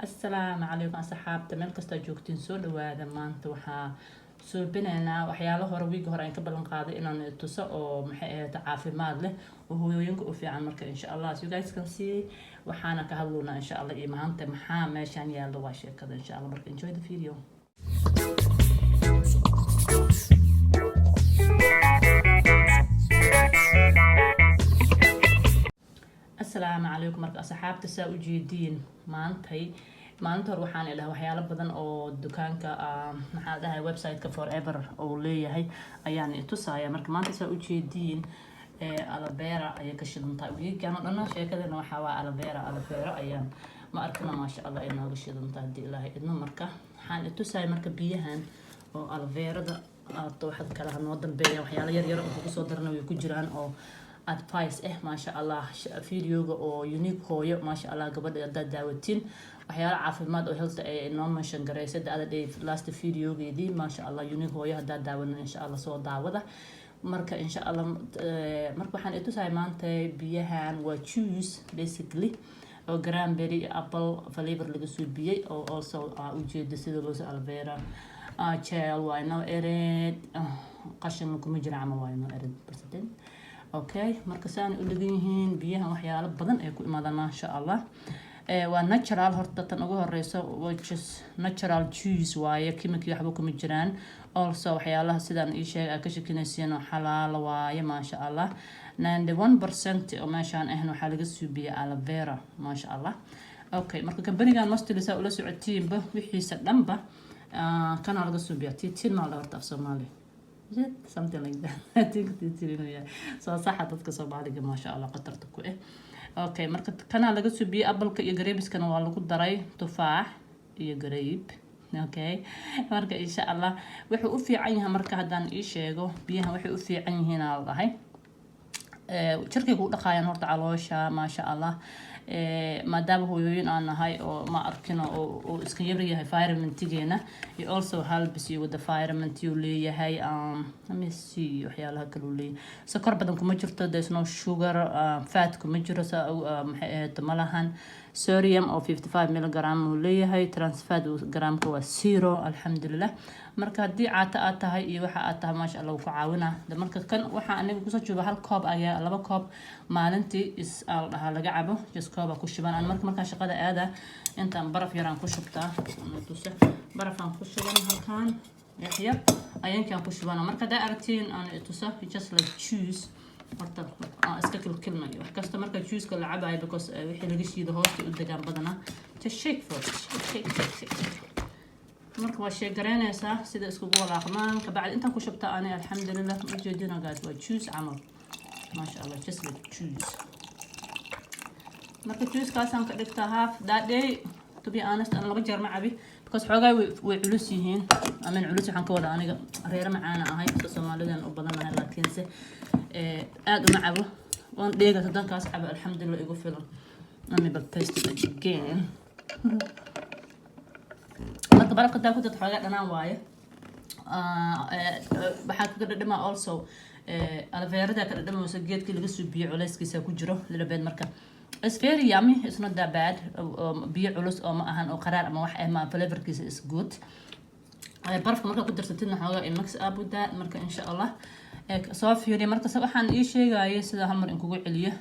Asalaamu calaykum asxaabta, meel kastaa joogtiin, soo dhawaada. Maanta waxaa suubinaynaa waxyaalo hore wiiga hore aan ka ballan qaaday inaan tuso oo maxay ahayd caafimaad leh oo hooyooyinka u fiican. Marka insha Allah, as you guys can see, waxaana ka hadlaynaa insha Allah iyo maanta maxaa meeshaan yaallo waa sheekada insha Allah. Marka enjoy the video. Asalaamu calaykum. Marka asxaabta, saa u jeediin, maantay maalinta hore waxaan idhaha waxyaalo badan oo dukaanka, maxaa la dhahay, website-ka Forever uu leeyahay ayaan itusaya. Marka maanta saa ujeediin aloe vera ayay ka shidan tahay. Wiigan oo dhan sheekadana waxaa waa aloe vera. Aloe vera ayaan ma arkana, maasha Allah, ay nooga shidan tahay haddii Ilaahay idmo. Marka waxaan itusaya marka biyahan oo aloe verada ato waxad kale hanoo dambeeya, waxyaalo yar yar oo kugu soo darana way ku jiraan oo advice eh, maasha Allah. Videoga oo Unique Hooyo, maasha Allah, gabadha haddaad daawatiin, waxyaalo caafimaad oo health ay noo mention gareysay the other day, last videogeedii, maasha Allah. Unique Hooyo haddaad daawanin, insha Allah soo daawada. Marka insha Allah, marka waxaan itusahay maanta biyahan waa juice basically oo cranberry apple flavor laga suubiyey oo also ujeeda sida loosoo aloe vera gel waa no added, qashin kuma jira camal, waa no added percent. Okay, marka saan u dhigan yihiin biyahan, waxyaalo badan ay ku imaadaan, maasha Allah. Waa natural. Horta tan ugu horeyso, which is natural juice waaye, chemical waxba kuma jiraan. Also waxyaalaha sidaan ii sheegay aad ka shakinaysiin oo xalaalo waaye, maasha Allah. 91% oo meeshaan ahna waxaa laga suubiyay aloe vera, maasha Allah. Okay, marka kambanigan mostly saa ula socotiinba wixiisa dhanba kana laga suubiyaa. Tiitiin maa la horta af Soomaali? Is it something like that? I think tiitiin inuu yahay. Soo saxa dadka Soomaaliga, maasha Allah, qatarta ku eh. Okay, marka kanaa laga suubiyey, appleka iyo grapeskana waa lagu daray, tufaax iyo grape. Okay, marka insha Allah wuxuu u fiican yahay, marka haddaan ii sheego biyahan waxay u fiican yihiin aa la dhahay, jirkay ku dhaqaayaan horta caloosha, maasha Allah. Maadaama hooyooyin aan nahay oo ma arkino oo iska yar yahay environmentigeena, iyo also helps you with the environment uu leeyahay. Let me see waxyaalaha kale uu leeyahay. Sokor badan kuma jirto, there's no sugar, fat kuma jiro, maxay ahayd, ma lahan. Sodium oo 55 milligram uu leeyahay, trans fat gramka waa 0, alxamdulilah. Marka haddii caato aad tahay iyo waxa aad tahay, maasha Allah, wuu ku caawinaa. Marka kan waxaa aniga kusoo jooga hal koob ayaa laba koob maalintii is aa la dhahaa laga cabo, just kooba ku shuban. An marka markaan shaqada aada intaan baraf yaraan ku shubtaa, tuse barafaan ku shuban halkaan yaxyar ayinkaan ku shubana. Marka haddaa aragtiin aan tuso, just like juice horta aan iska kilkilnayo wax kasta. Marka juiceka la cabayo, because wixii laga shiido hoosta u degaan badanaa, just shake first, shake, shake, shake, shake. Marka waa sheegaraynaysaa sida iskugu walaaqmaan. Kabacdi intaan ku shubta ani, alxamdulilah, ujeedina guys, waa juice camal, maasha Allah, just like juice. Marka juicekaasaan ka dhigtaa half that day. To be honest, aan laba jeer ma cabi because xoogaa way culus yihiin. I mean, culus waxaan ka wada aniga reere macaana ahay, sida Soomaalidan u badanahay, laakiinse aada uma cabo. Waan dheega haddaan kaas cabo, alxamdulilah, igu filan. Let me but taste it again. Marka barafka hadaa ku darto xoogaa dhanaan waaye. Waxaa kaga dhadhamaa also aloe verada ka dhadhamayso, geedkii laga suubiyo culeyskiisa ku jiro little bit. Marka it's very yummy, it's not that bad. Biyo culus oo ma ahan oo qaraar ama wax eh ma, flavorkiisa is good. Barafka markaa ku darsatidna xoogaa mix up with that. Marka insha Allah soo fiiriya. Marka waxaan ii sheegaya sida hal mar in kugu celiyo.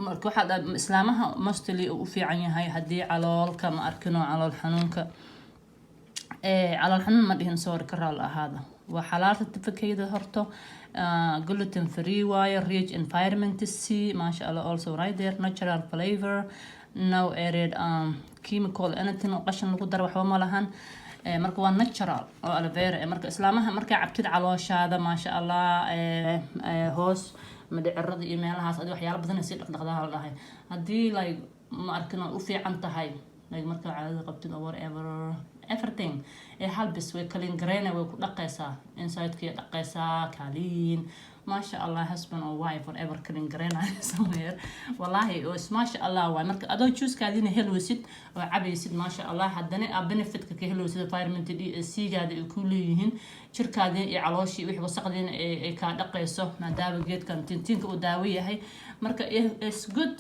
Marka waxaa islaamaha mostly uu u fiican yahay haddii caloolka ma arkino, calool xanuunka, calool xanuun ma dhihin, sorry, ka raal ahaada. Waa xalaal certificate horto, gluten free waaye, rich environment C, maasha Allah. Also right there, natural flavor, no added chemical, anything oo qashin lagu daro waxba ma lahan. Marka waa natural oo aloe vera. Marka islaamaha markaa cabtid calooshaada, maasha Allah, hoos madhicirada iyo meelahaas adi waxyaala badan sii dhaqdhaqdaa la dhahay. Haddii like ma arkin u fiican tahay, like markaa caadada qabtid or whatever, everything ee halbis way clean gareyna, way ku dhaqaysaa insidekay dhaqaysaa, clean, maasha Allah. Husband or wife, forever clean gareynayo somewhere, wallahi maasha Allah waay. Marka adoo juicekaadina helweysid oo cabaysid, maasha Allah, haddana aa benefitka ka helweysid, vitamin D C-gaada ay ku leeyihiin jirkaadii iyo calooshii, wixii wasaqdiina ay kaa dhaqayso, maadaama geedkan tintiinka uu daawo yahay. Marka it's good.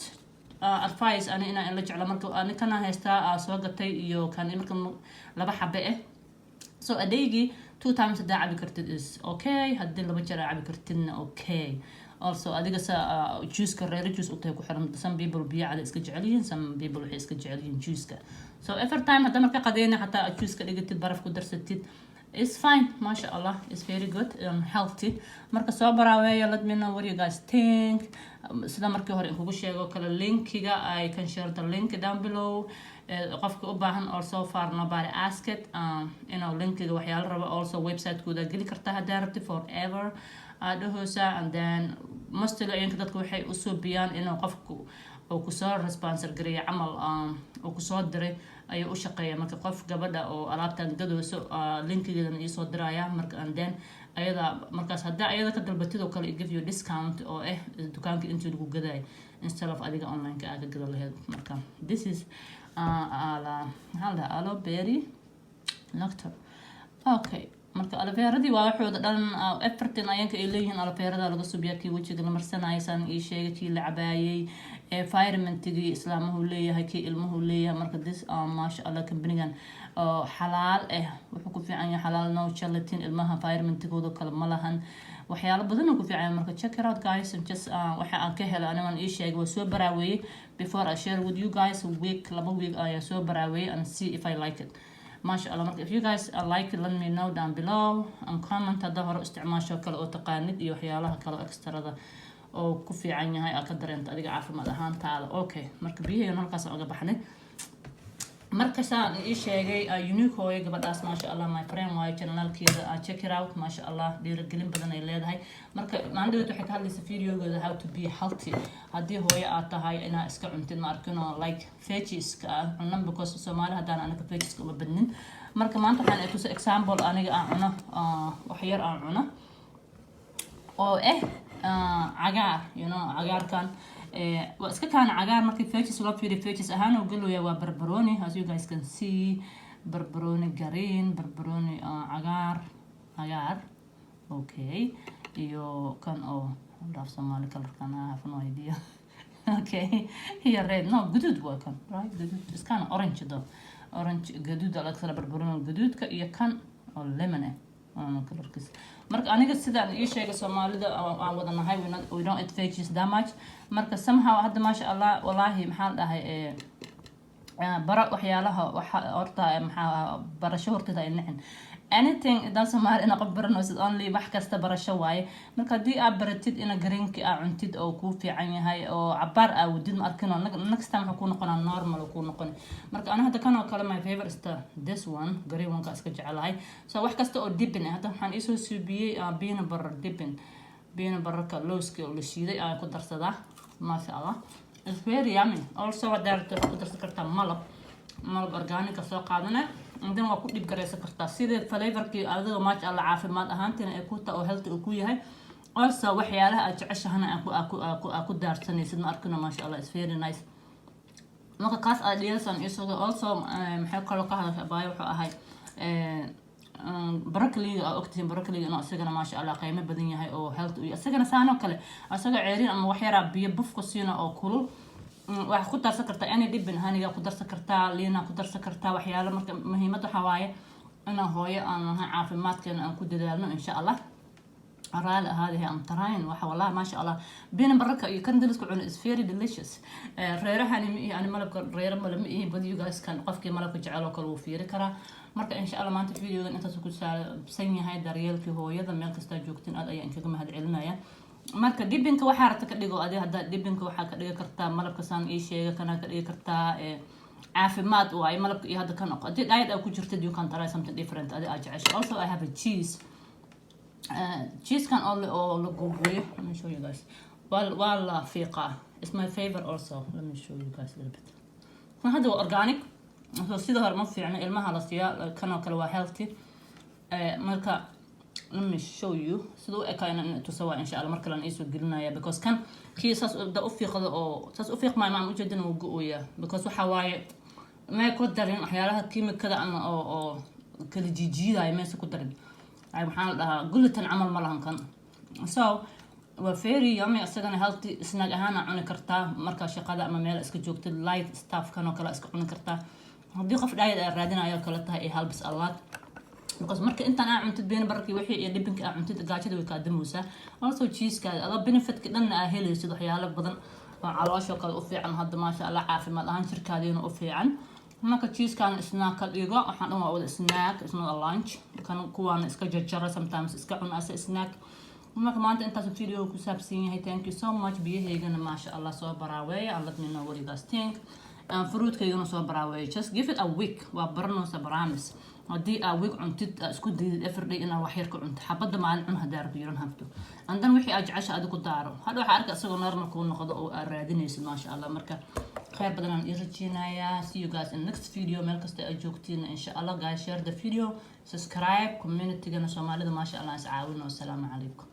advice ani inaan la jeclo. Marka ani kana haystaa soo gatay iyo kan. Marka laba xabe ah, so a daygii two times haddaa cabi kartid is okay, haddii laba jeer aa cabi kartidna okay also. Adiga sa juiceka reero juice utahay ku xiran. Some people biyo cada iska jecel yihiin, some people waxay iska jecel yihiin juiceka. So every time hadda marka qadeyna xataa aad juice ka dhigatid, baraf ku darsatid, is fine. Masha Allah, it's very good and healthy. Marka soo baraaweeya. Let me know what you guys think. Sida markii hore inkugu sheego kale, linkiga, I can share the link down below. Qofka u baahan, also far nobody ask it, inuu linkiga waxyaalo rabo. Also website-kooda geli kartaa haddaa rabti, Forever dhahoosa. And then mostly iyanka dadka waxay u suubiyaan inuu qofku uu kusoo sponsor gareeya camal, uu kusoo diray ayuu u shaqeeya. Marka qof gabadha oo alaabtan gadooso, linkigeedana iisoo diraya. Marka and then ayada markaas haddaa ayada ka dalbatid oo kale, give you discount oo ah dukaanka intii lagu gadayo instead of adiga online-ka aa ka gada lahayd. Marka this is ala maxaa la dhahaa, aloe berry nectar. Okay, marka aloe veradii waa waxooda dhan, everything ayanka ay leeyihiin aloe verada laga subiyaa. Kii wejiga la marsanayay saan ii sheegay, kii la cabaayay, vitamintigii islaamuhu leeyahay, kii ilmuhu leeyahay. Marka this, maasha Allah, companigan oo xalaal ah wuxuu ku fiican yahay xalaal, no gelatin, ilmaha vitamintigooda kale ma lahan, waxyaalo badan uu ku fiican yahay. Marka check it out, guys. And just waxa aan ka helay anigan ii sheegay, waa soo baraaweeyey before I share with you guys. Week, 2 week ayaa soo baraaweeyey and see if I like it. Maasha Allah. Marka if you guys like it, let me know down below and comment hadda hore isticmaasho kale oo taqaanid iyo waxyaalaha kale oo extrada oo ku fiican yahay aad ka dareento adiga caafimaad ahaantaada. Okay, marka biyaheena halkaas aan uga baxnay. Markasaan ii sheegay, unique hooyo gabadhaas, maasha Allah, my friend waayo. Channelkeeda check it out. Maasha Allah, dhiirigelin badan ay leedahay. Marka maalin dhaweyd waxay ka hadlaysa videogooda how to be healthy. Haddii hooyo aad tahay, inaa iska cuntid ma arkino like vegieska aad cunan, because Soomaali haddaan anaga vegieska uma badnin. Marka maanta waxaan ay tusa example aniga aan cuno, wax yar aan cuno oo cagaar, cagaarkan waa iska kaana cagaar. Markii veggies loo fiiriyo, veggies ahaan oo galooya waa barbaroni, as you guys can see, barbaroni green, barbaroni cagaar, cagaar okay, iyo kan oo dhaaf Soomaali colorkan, I have no idea. Okay, iyo red, no, guduud waa kan, right? Guduud, it's kind of orange though, orange gaduud laga kala barbaroni gaduudka iyo kan oo lemon ah colorkiisa. Marka aniga sidaan ii sheegay, Soomaalida aan wada nahay, we don't eat veggies that much. Marka somehow hadda, maasha Allah, walaahi, maxaa la dhahay, bara waxyaalaha waxa horta maxaa barasho horteeda ay nicin. Anything, it doesn't matter ina qof baranaysid, only wax kasta barasho waaye. Marka haddii aad baratid ina greenki aa cuntid oo kuu fiican yahay oo cabaar aa wadid, ma arkin, next time wuxuu kuu noqonaa normal kuu noqon. Marka ana hadda kan oo kale, my favorite is the this one, green one ka iska jecelahay. So wax kasta oo dipping ah, hadda waxaan iisoo suubiyey peanut butter dipping, peanut butterka lowska oo la shiiday ayaan ku darsadaa. Maasha Allah, it's very yummy. Also haddaa rabto waxaad ku darsan kartaa malab, malab organica soo qaadana, then waa ku dhib garaysan kartaa sida flavorkii adiga. Maasha Allah, caafimaad ahaantiina ay ku ta oo healthy uu ku yahay. Also waxyaalaha aad jeceshahana aa ku daarsanaysid, ma arkino. Maasha Allah, it's very nice. Marka kaas aad dhiyasan isaga. Also maxay kaloo ka hadasha abaayo? Wuxuu ahay broccoliga. Aa ogtihiin broccoliga inuu isagana, maasha Allah, qiimo badan yahay oo health u yahay. Isagana saanoo kale, isaga ceerin ama wax yaraa biyo bufka siina oo kulul, waxaad ku darsan kartaa any dipping, honeyga ku darsan kartaa, liina ku darsan kartaa, waxyaalo. Marka muhiimad waxaa waaye inaan hooyo aan nahay, caafimaadkeena aan ku dadaalno, insha Allah. Raali ahaadahe, am trying waxa. Wallahi, maasha Allah, peanut butterka iyo candleska cuno is very delicious. Reerahani ma ihi ani malabka, reero male ma ihi, but you guys kan qofkii malabka jecel oo kale wuu fiiri karaa. Marka insha Allah maanta videogan intaas ku saabsan yahay, daryeelkii hooyada. Meel kastaa joogtiin, aad ayaan kaga mahad celinaya. Marka dippingka waxaa rabta ka dhigo adi. Haddaa dippingka waxaa ka dhigi kartaa malabka saan ii sheega, kana ka dhigi kartaa, caafimaad waaye malabka. Iyo hadda kan haddii diet aa ku jirtid, you can try something different adi aa jecesho. Also I have a cheese, cheesekan oo la googooyo. Let me show you guys. Waa la fiiqaa. It's my favorite also. Let me show you guys a little bit. Kan hadda waa organic, so sida hore ma fiicno, ilmaha la siiyaa. Kan oo kale waa healthy. Marka let me show you sida u ekayna in tusa waa, insha Allah mar kale aan iisoo gelinaya, because kan kii saas da u fiiqdo oo saas u fiiqmaayo maan ujeedina, wuu go-oyaa, because waxa waaye may ku darin waxyaalaha kiimikada ama oo kala jiijiidaya maysa ku darin. Ay maxaa la dhahaa, gluten camal ma lahan kan. So Waa very yummy isagana. Healthy snack ahaana cuni kartaa markaa shaqada ama meel iska joogtid. Light stuff kan oo kale iska cuni kartaa. Haddii qof diet aa raadinayo kale tahay, it helps a lot, because marka intaan aa cuntid peanut butterki wixii iyo dhibinka aa cuntid, gaajada way kaa damaysaa. Also cheesekaada adoo benefitka dhanna aa helaysid, waxyaalo badan oo calooshoo kale u fiican hadda, maasha Allah, caafimaad ahaan jirkaadiina u fiican. Marka cheesekan snack ka dhigo. Waxaan dhan waa wada snack, is not a lunch. Kan kuwaana iska jarjara, sometimes iska cun as a snack. Marka maanta intaas video ku saabsan yahay. Thank you so much. Biyahaygana, maasha Allah, soo baraaweeya and let me know what you guys think. Fruitkaygana soo baraaweeya. Just give it a week, waa baranaysa, promise. Haddii aa week cuntid, aa isku daydid everyday inaa wax yar ka cunto, xabadda maalin cun hadaa rabto, you don't have to, and then wixii aad jecesha adi ku daaro. Hadha waxaa arka isagoo normal kuu noqdo oo aad raadinaysid, maasha Allah. Marka khayr badan aan ii rajeynayaa. See you guys in next video, meel kasta aad joogtiin, insha Allah. Guys, share the video, subscribe. Communitygana Soomaalida, maasha Allah, is caawino. Assalaamu calaykum.